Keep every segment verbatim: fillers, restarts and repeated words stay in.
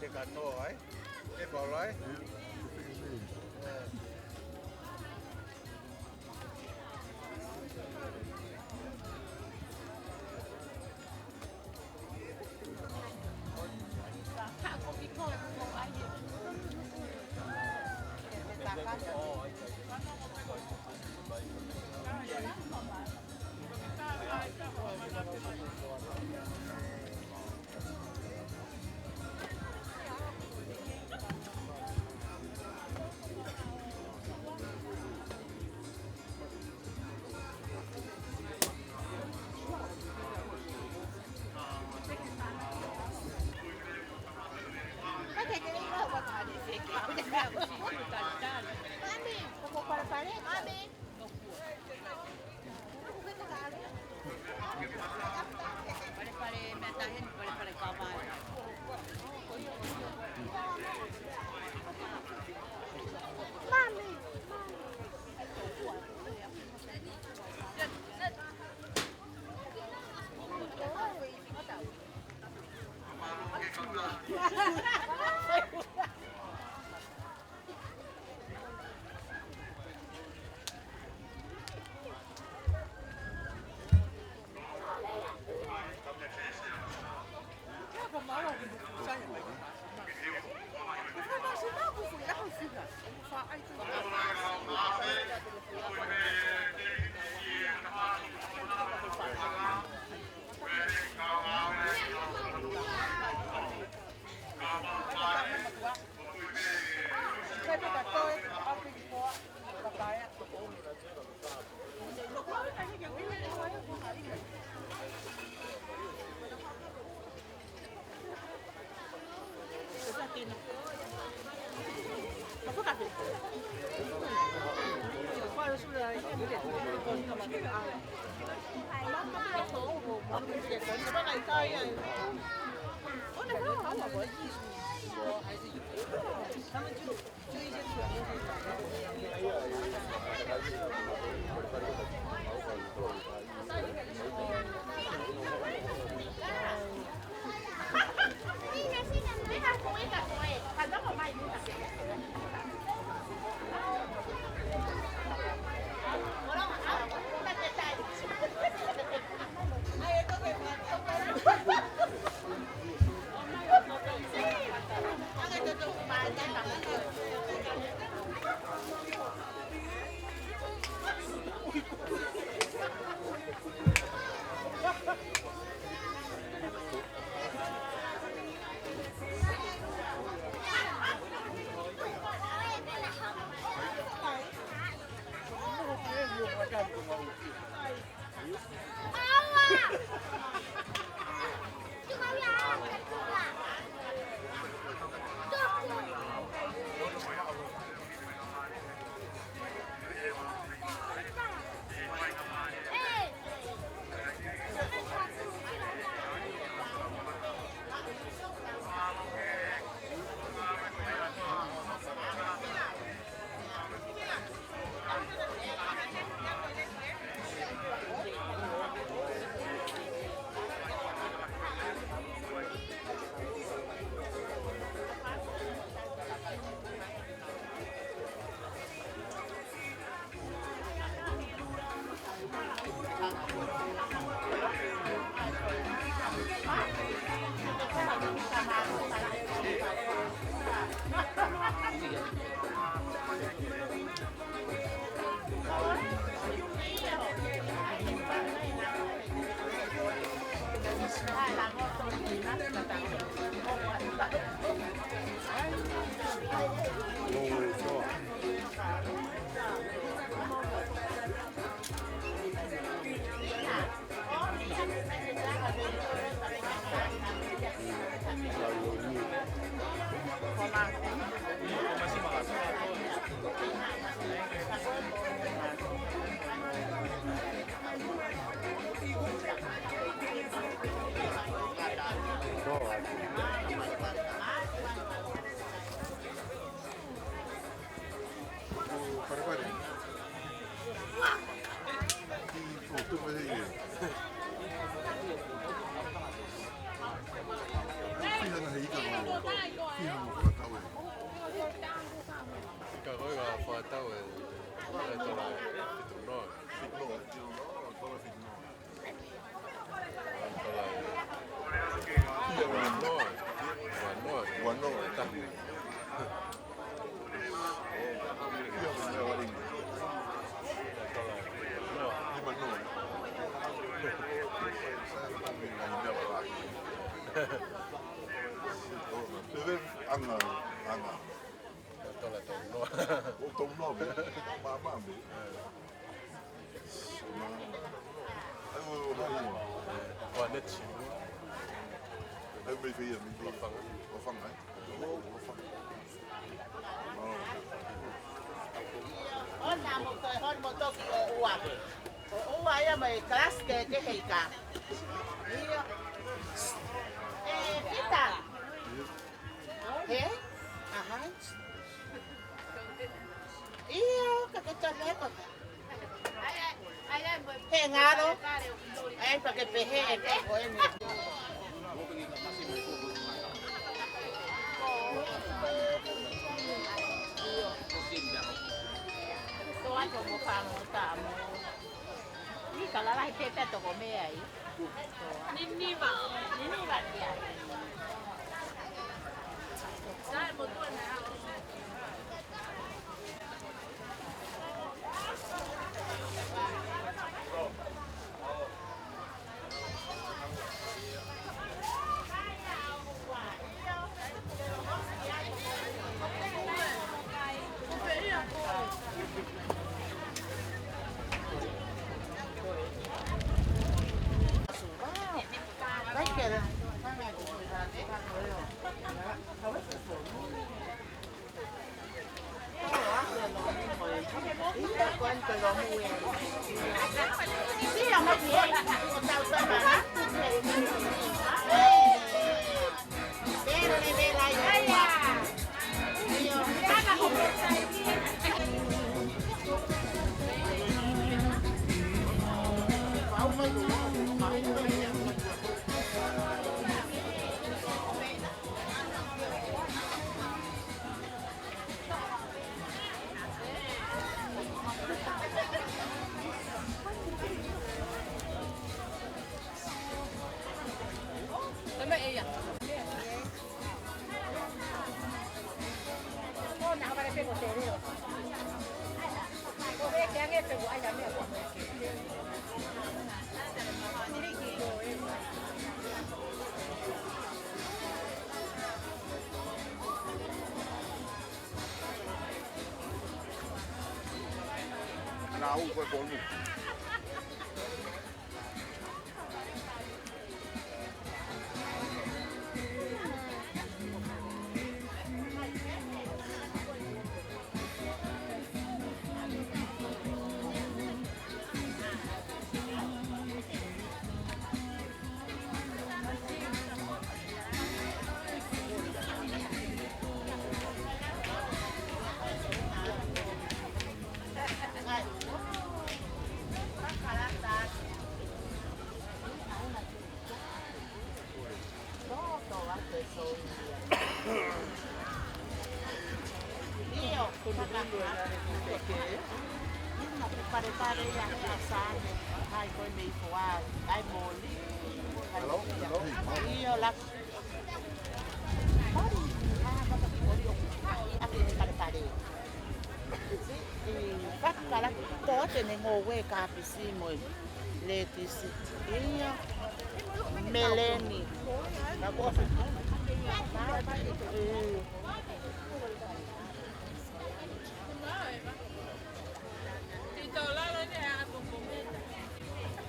Ke kanoa ai, ke kolo ai. Anga, anga. Tola tonu. O tonu, pē. Māmā, pē. Ai, o, o, o, o. Ua neti. Ai, mei fē ia, mei fē ia. Ua fanga. Ua fanga, ē? Ua fanga. ʻO nā mo toe holi mo toki ʻo ua. ʻO ua ia mai kalasi kehekehe ika. ʻIo. ʻE, Pita. He? ʻAhā. ʻIo, ka ke tau leva. He ngalo. ʻAi pē ke pehē ʻe pē ko eni. Toa to mo fa mo ta mo. Ni ka lalahi pē pē toko mea ai. Niniva. Niniva kia. Sai mo tuʻa na. Ana u ko e konu. Hello, hello. Io, la. Mari, ah, vaka ki mori o. Ai, ake ni palepale. Si, i, vaka la, toa te ne ngoue kapisi mo e letisi. Ia. Meleni. Mm.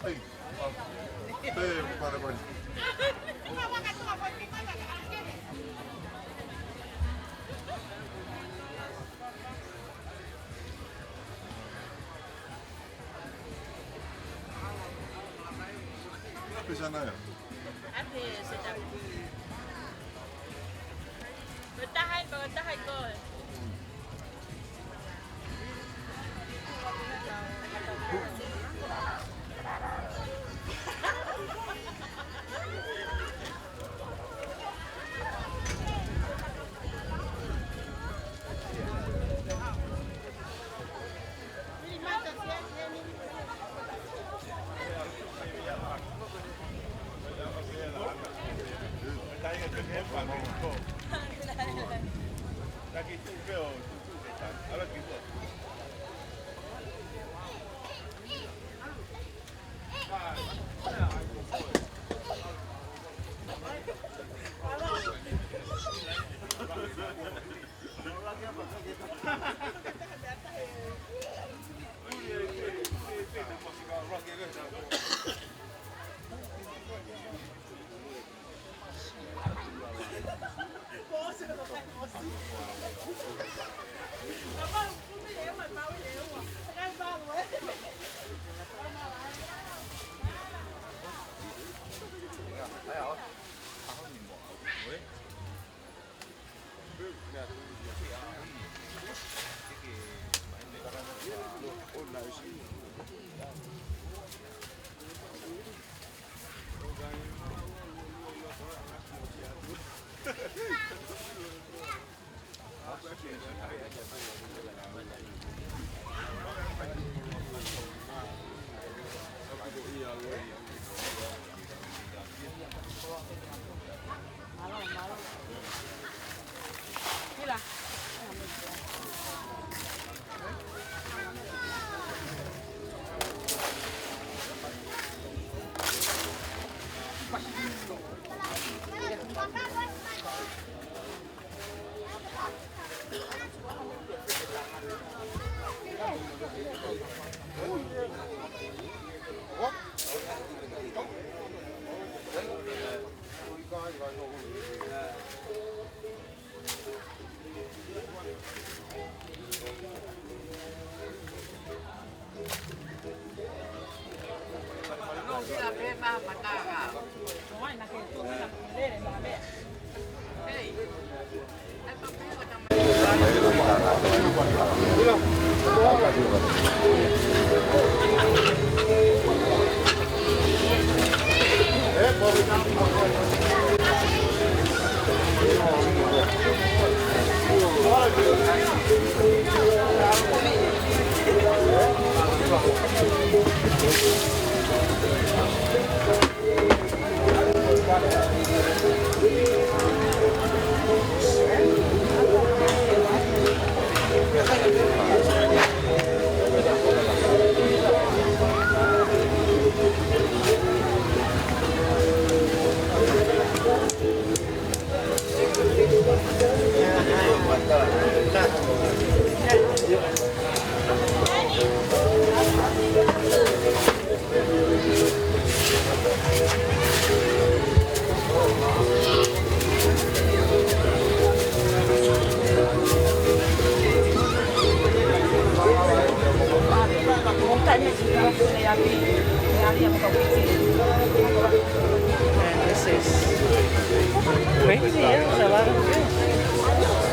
Ai, ah, pē, pale mai. Pē sana ia. Ape se tapu. Pē taha ai, pē taha ai ko. This is crazy, yeah, it's a lot of fish.